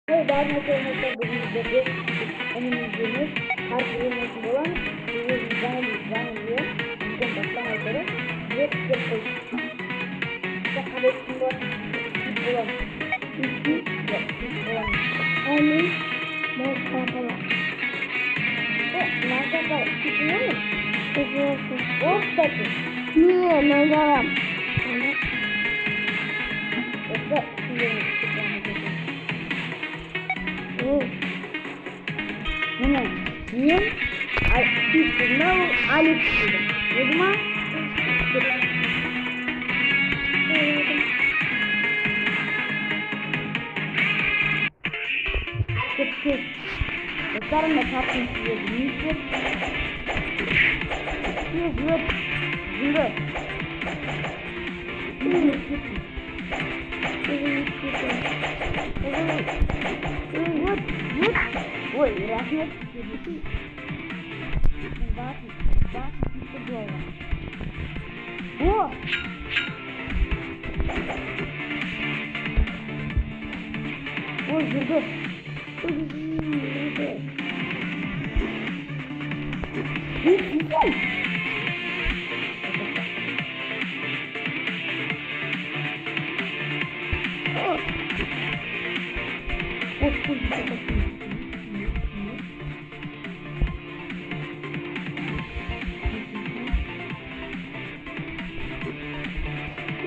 Бәрін айтайын, бүгін біздерде ініміз қарсы ойнайтын боламыз. Өзіміз жаңа үйі үлкен бастамай тұрып, бізге істеп қойды. Сен қалай істейтін боласың? Істеп боламын. Істеп? Иә, істеп боламын. Ал мен Мансапа. Мансапа істейтін боламын? Істейтін. О, кстати. Не, мен барам. Осы істеген істеп боламын. Міне, мен Стив дедім, ол Алекс деді. Болды ма? Кет, кет. Достар, мына таптым сіздерді. Не істеп? Тез өт. Жынды. Өт, өт. Ой, рахмет. Басын, басын тиіп былайға. О! Ой, жүрді. Не істейсің? Ой,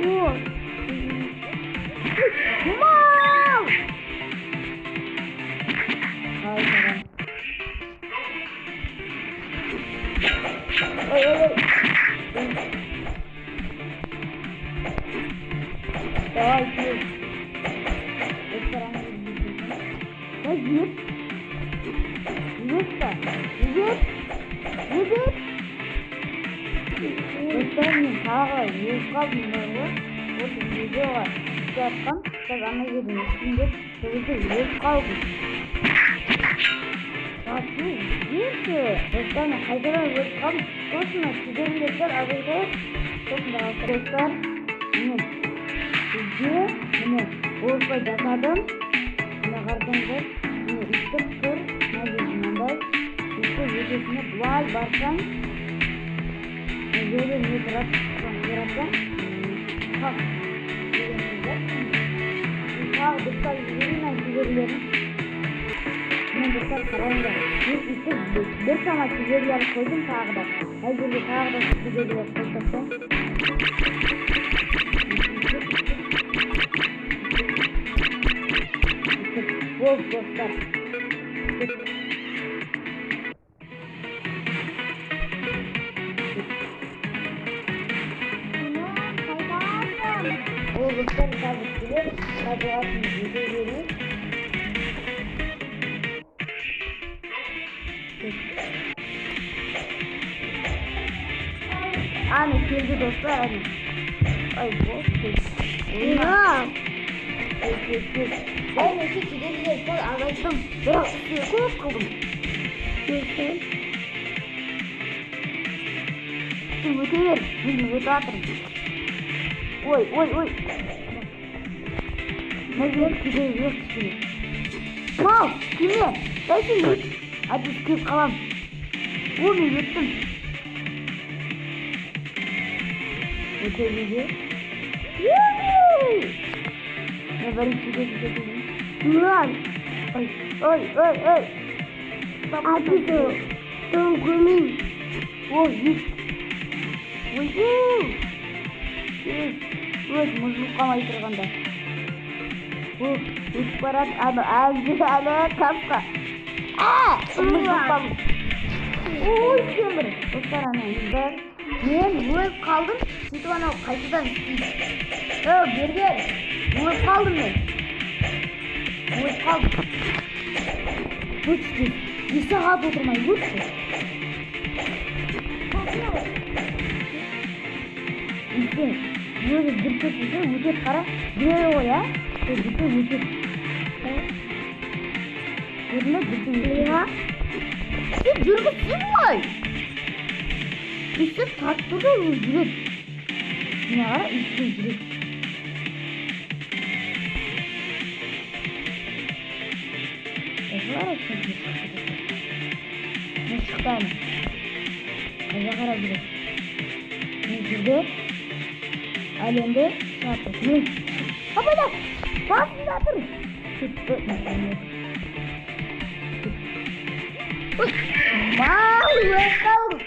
ой, ой, ой. Мал! Ай, саған. Ой, ой, ой. Давай, тез. Достар, ана жерге жетемін. Давай, жібер. Жібер та. Жібер. Жібер. Достар, мен тағы өліп қалдым бар ғой. Осы видеоға түсе жатқан, қазір ана жерден өттім деп, сол кезде өліп қалдым. Басы, жіберші. Достар, мен қайтадан өліп қалдым. Сосын кедергілер сәл азайтайық. Сосын жалғастырайық. Достар, міне, бізде, міне, осылай жасадым. Міне, қарасаңыздар, міне, өйстіп тұр. Мына жерде мынандай. Өйстіп өтесіне былай барсаң, мына жерде не тұрады, соны қиратсаң, тас деген сөз бар. Тағы дұрыстап жіберейін мына кедергілерін. Міне, достар, қараңдар. Мен өйстіп біршама кедергілер қойдым тағы да. Мына жерге тағы да кедергілер қойып тастайын. Болды, достар. Ол достар, қазір келер, қазір жете берейік. Аны келді, достар, аны. Ай, болды. Мам! Тез, тез, тез. Әне, кедергілер сәл азайттым, бірақ үстіне көп қылдым. Сен өте бер, мен өтіп жатырмын. Ой, ой, ой. Мына жерде кедергі жоқ кішкене. Мал, кеме, дай сен өт. Әйтпесе келіп қаламын. О, мен өттім. Өте бере. Мен бірінші кедергі кетемін. Мам! Ой, ой, ой, ой. Әкесі, тым көрмеймін. О, ет. Ойбу. Тез, өт, мұжылып қалмай тұрғанда. О, өтіп барады, ана әлі, әлі, тасқа. А, мұжылып қалдым. Ой, сен бір. Достар, ана бір. Мен өліп қалдым, сөйтіп анау қайтадан істейді. Өу, бергер, өліп қалдым мен. Өліп қалдым. Өтші, 2 сағат отырмай, өтші. Үлкен, өзі бір кетсе өтеді, қара, біреу ғой, а? Сол бүрсе өтеді. Көрдің бе, бүрсе өтеді. Сен жүргізсең ғой. Өйстіп тартып тұр да өзі жүреді. Міне қара, өйстіп жүреді. Олар айтсын. Мен шықты әлі. Қайда қарап жүреді? Мен жүрді. Ал енді шығады. Мен абайда! Басында тұр! Кетті. Ой! Мал өліп қалдым.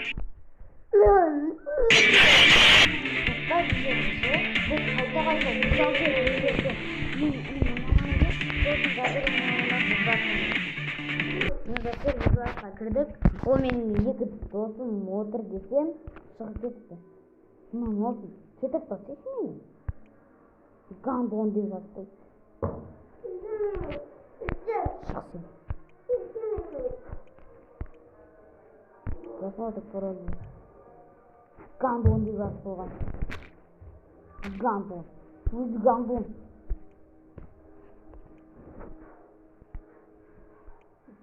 Достар, біз қайта-қайта өзгерте өзгерте. Мен достар видеоға кірдік. Ол менің екі досым отыр десем, шығып кетті. Мына olsun. Кетіп тастайшы мені. Гандон деп жазып қойды. Шық сен. Просмотр пароль. Гандон деп жазып қойған. Гандон. Өзі гандон.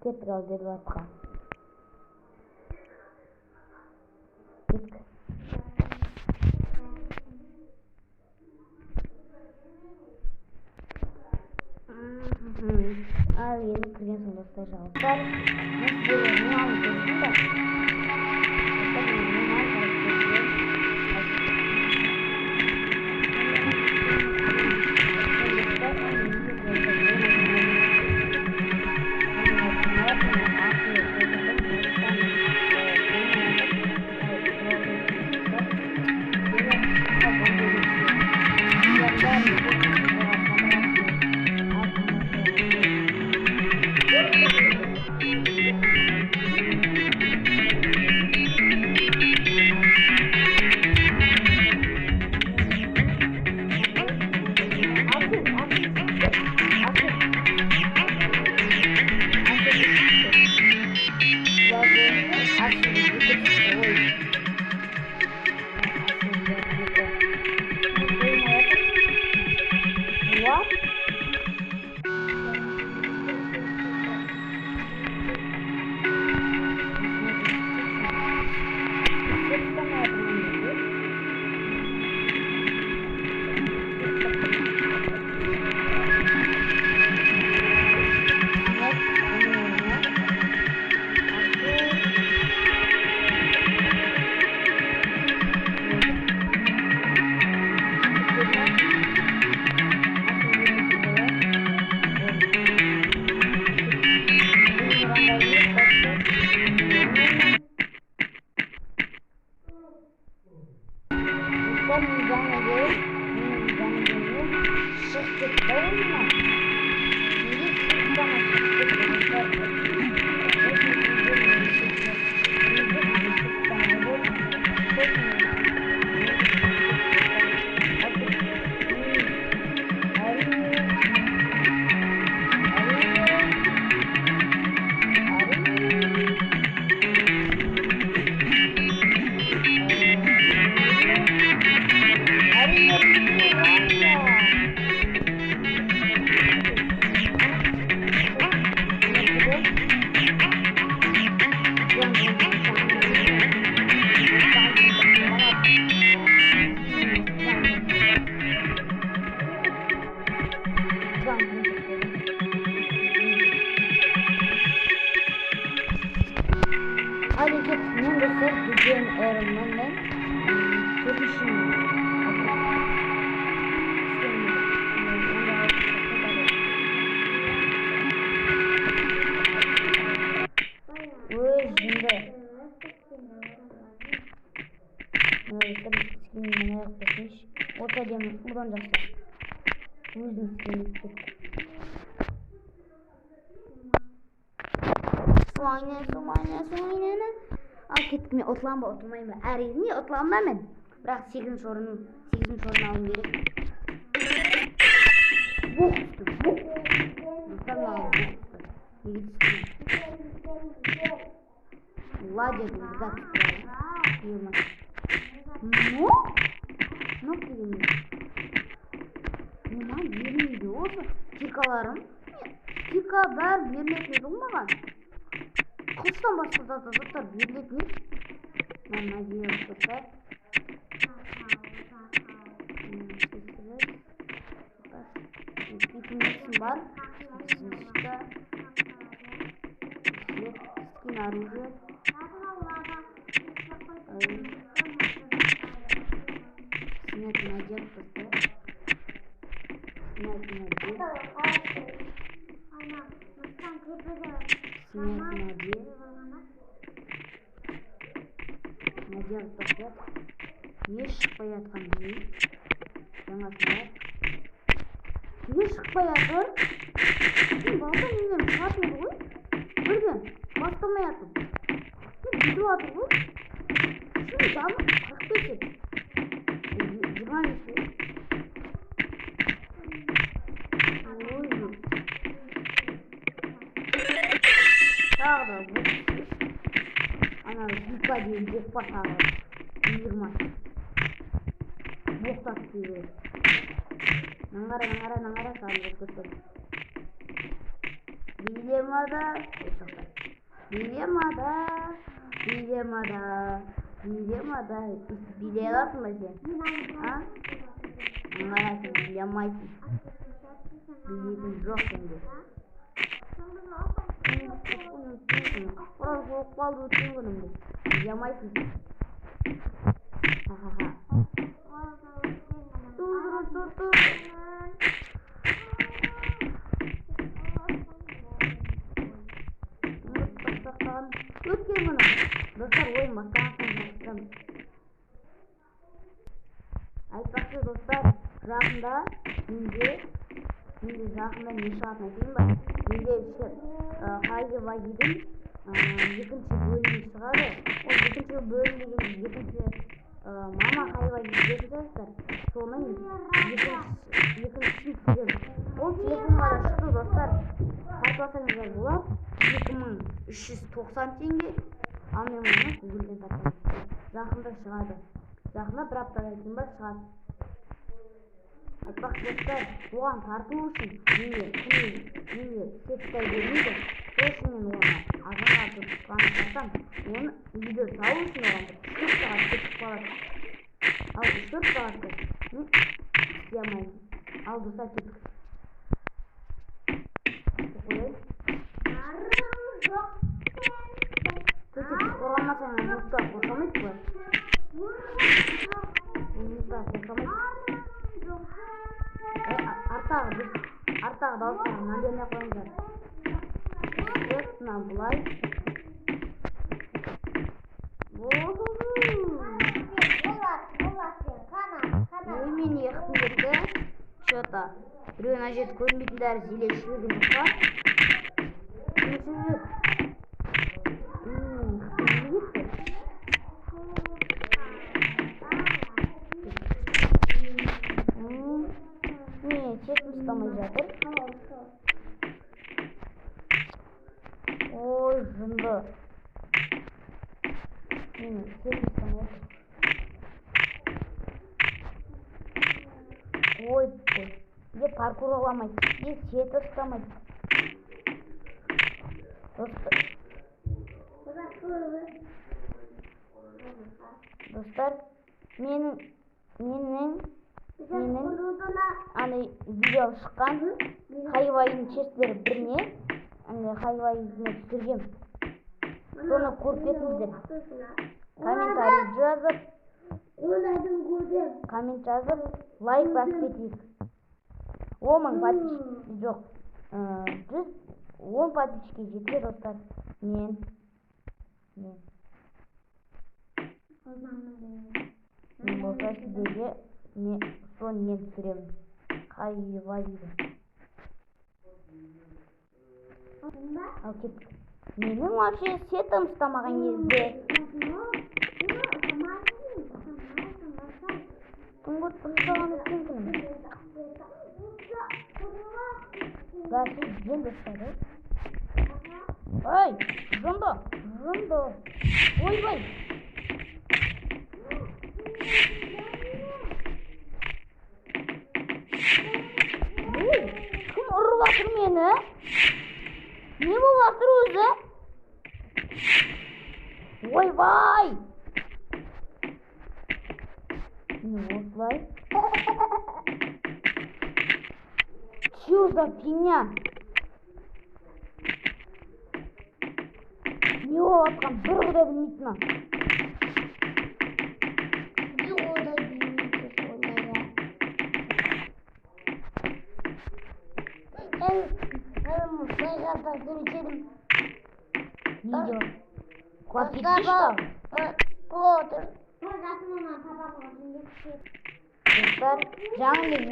Кеттік ал деді басқа. Кеттік. Ал енді кірген соң достар жауаптар. Мен сіздерге мынаны көрсетейін ба? Достар, мен мынаны көрсетейін. Мен достар дүкен мен төртінші. Өз жынды. Осы әдемі, бұдан жақсы. Өзінің скинін кетті. Суайна. Ал кеттік, мен ұтылам ба, ұтылмаймын ба? Әрине ұтылам ба мен? Бірақ 8-ші орын алуым керек. Боқ түсті, боқ. Достар, маған боқ түсті. Неге түсті? Ладья деген зат түсті. Нок? Нок деген не? Маған бермейді осы киркаларым. Кирка бәрі берілетін еді ғой маған. Қылыштан басқа заттар берілетін еді. Мен надеюсь, достар. Итімдіксім бар. Оружие. Снять надет просто. Снять надет. Снять надет. Надел тоқтат. Не шықпай жатқан білмеймін. Жаңа снаряд. Не шықпай жатыр? Балта нелерім шығатын еді ғой. Бірден бастамай жатыр. Бүйтіп жатыр ғой. Шын жаным 45 еді. 25 еді. Ой. Тағы да 35. Ана зипа деген боқ бар тағы. 20. Боқтап береді. Наңғара, наңғара, наңғара, саған боқ көрсетеді. Билемада, билемада, билемада, билемада. Билей аласың ба сен? А? Наңғара, сен билей алмайсың. Билейтін жоқ сенде. Құрал болып қалды өткен күнімде. Билей алмайсың сен. Ха-ха-ха. Ту-ту-ту-ту. Өткен күні. Достар, ойын бастаған соң. Айтпақшы, достар, жақында менде жақында не шығатынын айтайын ба? Менде Хаги Вагидің екінші бөлімі шығады. Ол екінші бөлім дегенде екінші мама Хаги Ваги дейтін шығарсыздар. Соның екіншісін түсіремін. Ол телефонға да шықты, достар. Тартып алсаңыздар болады. 2390 теңге. Ал мен оны Гуглден тартамын. Жақында шығады. Жақында бір аптадан кейін ба шығады. Айтпақшы, достар, оған тарту үшін менде сет ұстай бермейді. Сол үшін мен оны азанға тұрып қана тартам. Оны үйде салу үшін оған бір 3-4 сағат кетіп қалады. Ал 3-4 сағатты мен істей алмаймын. Ал достар, кеттік. Қояйын. Төтеп қорғамасаң, мұхтар қоршамайды бұлар. Мұхтар қоршамайды. Артағы дауыстарға мән бермей қойыңыздар. Мына былай. Ой, мен ехтім кетті. Че-то. Біреу мына жерде көрінбейтін дәрі зеле ішіп жүрген жоқ па? Не ішіп жүр? Не кетті? Не, сетім ұстамай жатыр. Ой, жынды. Не, сетім ұстамай жатыр. Ой, ой. Не паркур аламайды, не сеті ұстамайды. Достар, менің ана видео шыққан Хаги Вагидің честері біріне, ана Хаги Вагиді түсіргем. Соны көріп кетіңіздер. Комментарий жазып, коммент жазып, лайк басып кетейік. 10 000 подписчик жоқ, 110 подписчикке жетсе, достар, мен болса сіздерге соны мен түсіремін. Хаги Вагиді. Ал кеттік. Менің вообще сетім ұстамаған кезде. Тұңғыт ұстаған өткен күнім. Бәсі енді ұстады. Ой, жынды, жынды. Ойбай. Ой, кім ұрып жатыр мені? Не болып жатыр өзі? Ойбай! Не осылай? Чё за фигня? Не болып жатқан бір құдай білмейді мына. Bir oda bilmeydi onlara. Ben ben içerim. Не деп? Құлап кетпеші тағы. Otur. Достар, жаңа мен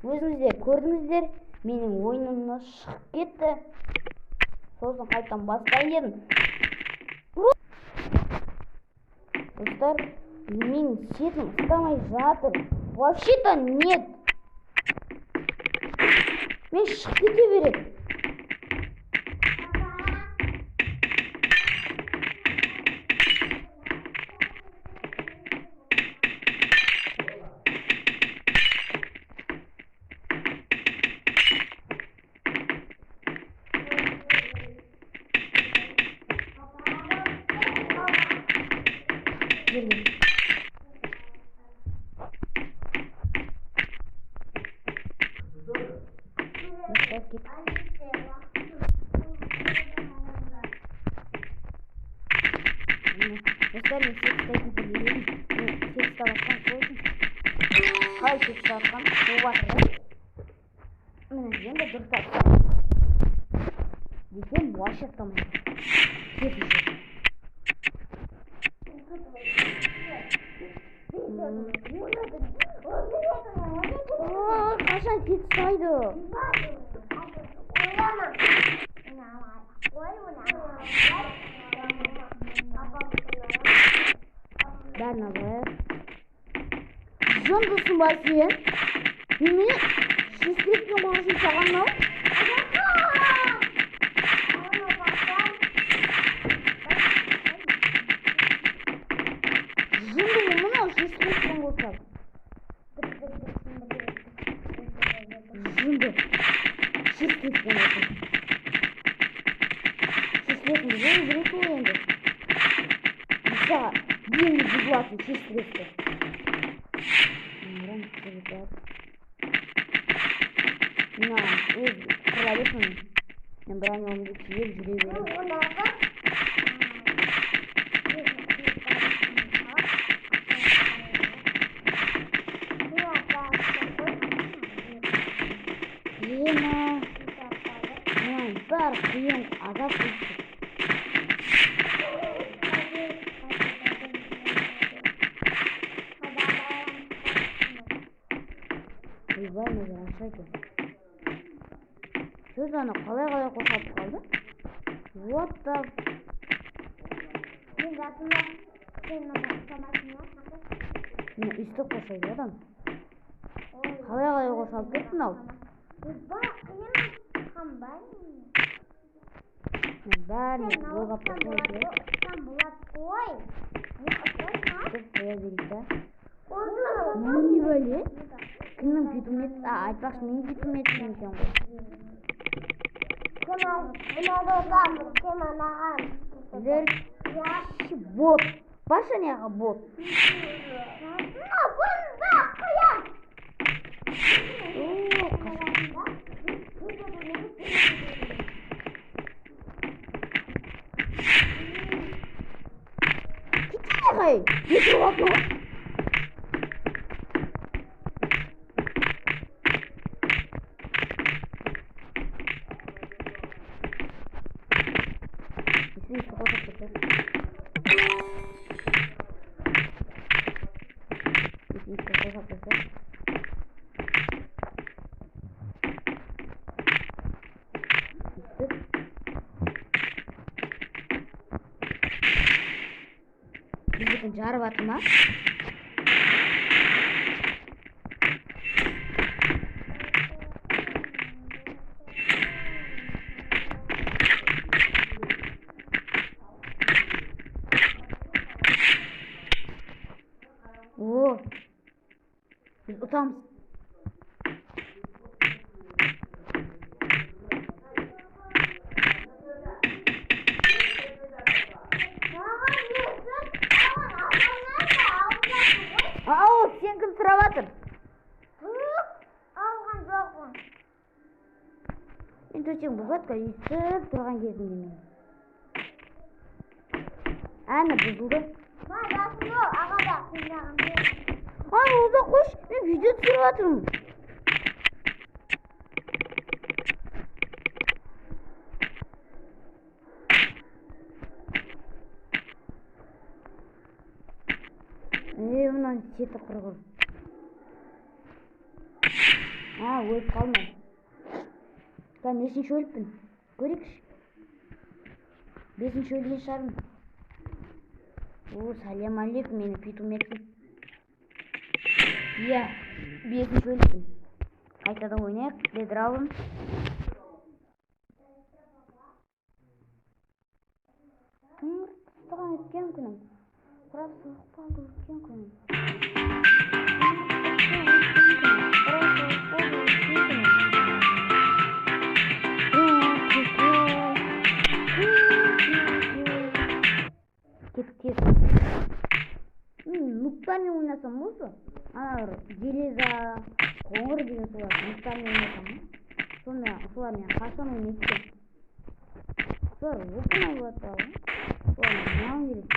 өзіңіз де көрдіңіздер, менің ойынымнан шығып кетті. Сосын қайтадан бастайын дедім. Достар, менің сетім ұстамай жатыр. Вообще-то нет. Мен шығып кете береді. Жерге. Достар, кет. Достар, мен сет ұстайтын білемін. Мен сет ұстап жатқан сол үшін. Қалай сет ұстап жатқан болып жатыр да. Міне, енді дұрыстап ұстап. Десем, вообще ұстамайды. Сет еще. Қашан сет ұстайды? Бәрін алайық. Жындысың ба сен? Немене шестерекпен қорғасын саған мынау? Жынды ғой мынау, шестерекпен қосады. Жынды. Шестерекпен қосады. Шестерекпен жою керек қой енді. Мысалға, енді бұзылатын шестеректі. Мына өз қыра берсін. Мен бронёмді киіп жүре беремін. Ема, мынаның бәрі қиын азап өтті. Ойбай, мына жер аша екен. Сөз ана қалай-қалай қосалып қалды? What the... Міне өйстіп қосайды адам. Қалай-қалай қосалып кетті мынау? Мына бәріне ойлап тастау керек. Өйстіп қоя берейік та. Мынау не бәле? Кімнің питомец? А, айтпақшы, менің питомецім екен ғой. Сіздер бот. Баршы неға бот. Кетші неға, ей? Не тұрып алдың ғой? Біздікін жарып жатыр ма? О, біз ұтамыз. Ау, сен кім сұрап жатыр? Алған жоқпын. Мен төсегім бұзылады, өйстіп тұрған кезімде мен. Әні бұзылды. Ай, Роза, қойшы, мен видео түсіріп жатырмын. Мынаның сеті құрғыр. А, өліп қалдым. Қазір нешінші өліппін? Көрейікші. Бесінші өлген шығармын. О, сәлем алейкум, менің питомецім. Иә, бесінші өліппін. Қайтадан ойнайық, бедралым. Тыңғыр өткен күнім. Құрап суық болды өткен күнім. Кеттік тез. Нуктармен ойнасам болса, ана бір железа, қоңыр деген солар, нуктармен ойнасам, сонымен солармен қашан ойнайды екен. Солар оп-оңай болады да ғой. Солармен ойнауым керек.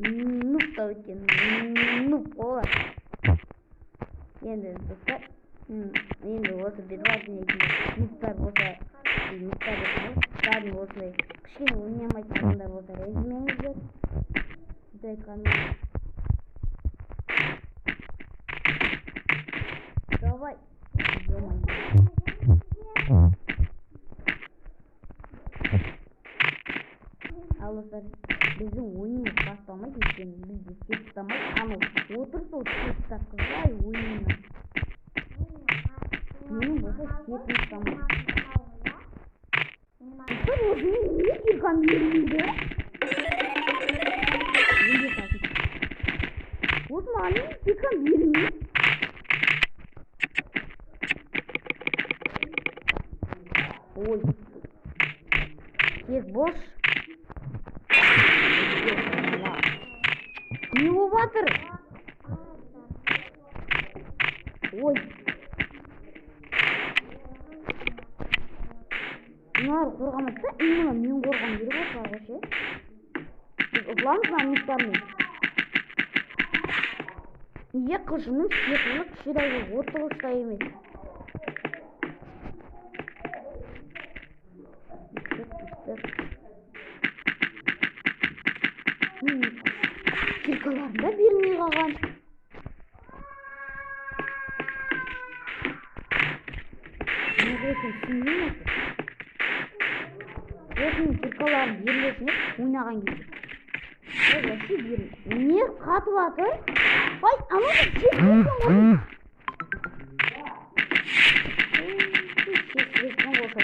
Нуб та өткен, нуб қой олар. Енді достар, енді осы бедвард нубтар болса, нубтар болса, кәдімгі осындай кішкене ойнай алмайтын адамдар болса, ренжімеңіздер. Сөйтіп айтқаным. Давай. Ал достар, біздің ойынымыз басталмайды, өйткені бізде сет ұстамайды. Анау отыр сол сет ұстатқызбай ойынына. Менің болса сетім ұстамайды. Достар, осымен неге киркам бермейді? Неге салсын? Осы маған неге киркам бермейді? Ой. Тез бош. Не болып жатыр? Ой. Мыналар қорғамады да, именно мен қорғауым керек осыларға ше. Біз ұтыламыз мына нуктармен. Неге қылышымның сиқырлы күші де отты қылыштай емес? Киркаларым да бермей қалған. Неге екенін түсінбеймін осы. Осының киркаларым берілетін еді ойнаған кезде. Ой, вообще берілмейді. Не қатып жатыр? Ай, анау да шешілген ғой. Шешілген болса,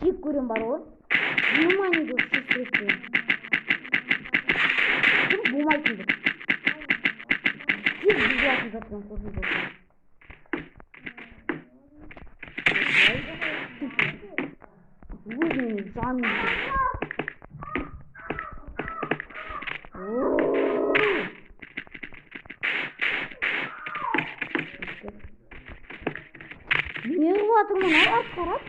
жек көрем бар ғой. Внимание деп шешілген. Болмайтын деп. Тез бұзылатын затпен қосылып болса. Өзінің жанын не қылып жатыр мынау ат қарап?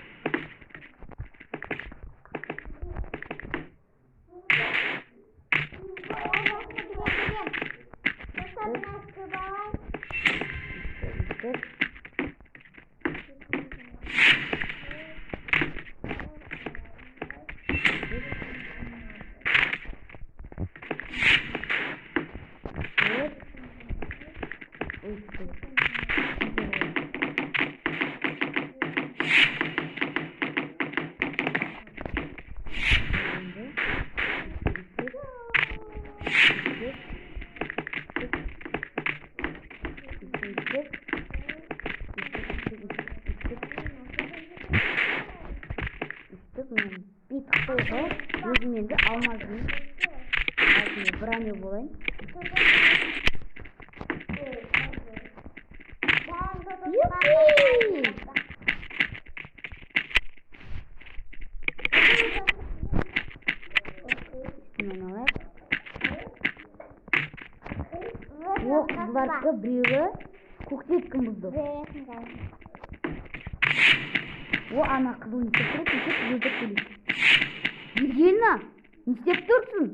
Өзім енді алмазбен броня болайын. Юпи! Үстінен алайық. О, қызылдардікі біреуі көктеткін бұзды. О, ана қызыл не істеп тұр екен? Өлтіріп келейік. Ергеліна, не істеп тұрсың?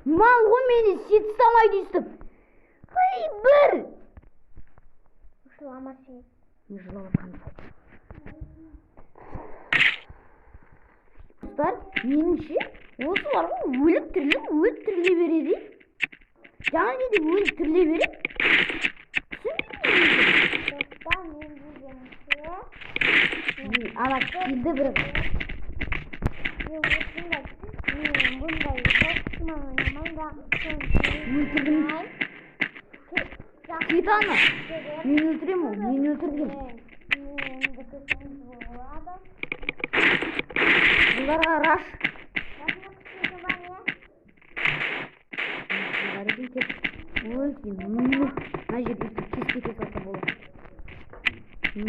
Мал ғой мені сет ұстамайды өйстіп. Қай бір! Жылама сен. Мен жылап жатқаным жоқ. Достар, меніңше осы бар ғой, өліп тіріліп, өліп тіріле береді. Жаңа жерде өліп тіріле береді. Түсінбеймін. Достар, мен дегенше. Ана келді бір. Мен осындай, мен бұндай соғысымен ойнамаймын, бірақ Өлтірдім. Кет ана. Мен өлтіремін ғой, мен өлтіргем. Бұларға раш. Бар екен, кет. Ой, сен мына жерде өйстіп кесіп кете салса болады. Ну.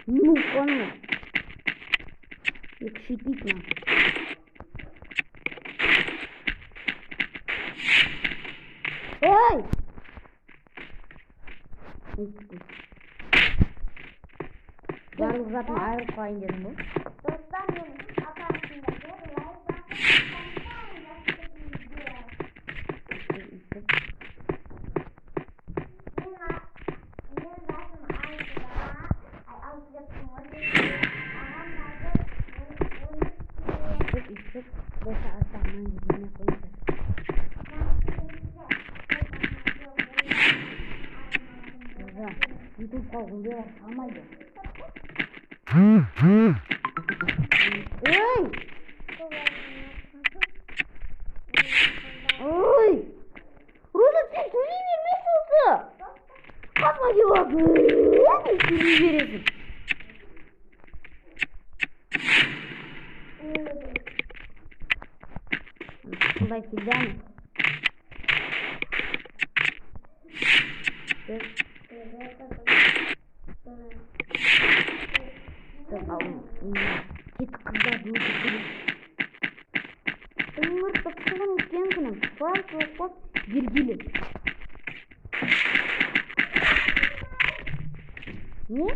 Ну, оны. Күшейтпейді мына. Ей! Барлық затын айырып қалайын дедім ғой. Достар, мен аккаунтымда лайк басып, мен жасым 6-да, ай, 6 деп тұрмын ғой. Ағам қазір 13-те. Өйстіп, болса артық мән бермей қойыңыздар. Қыздар, ютубқа ондайлар салмайды. Ей! Ой! Роза, сен сөйлей бермеші осы! Қасыма келіп алып, сөйлей бересің. Сондай келді ана. Кеттік, қыздарды өлтіріп. Өмір бақытын өткен күнім, бар жоқ боп белгілі. Не?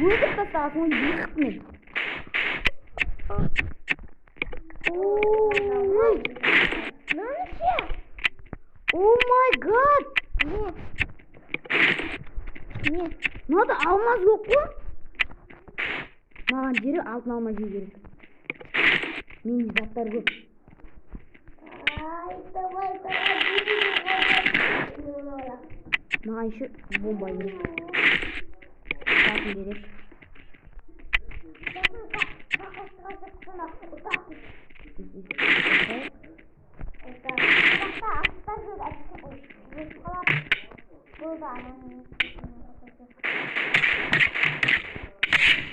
Өлтіріп тастағасын ғой, екі мен. Ой! Мынаны ше? О май гад! Не? Не? Мынада алмаз жоқ қой? Маған дереу алтын алма жеу керек. Менде заттар көп. Ай, давай, давай. Маған еще бомба керек. Затын керек.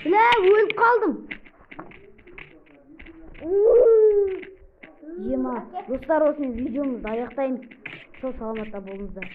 Бля, өліп қалдым. Ема, достар, осымен видеомызды аяқтаймыз. Сау саламатта болыңыздар.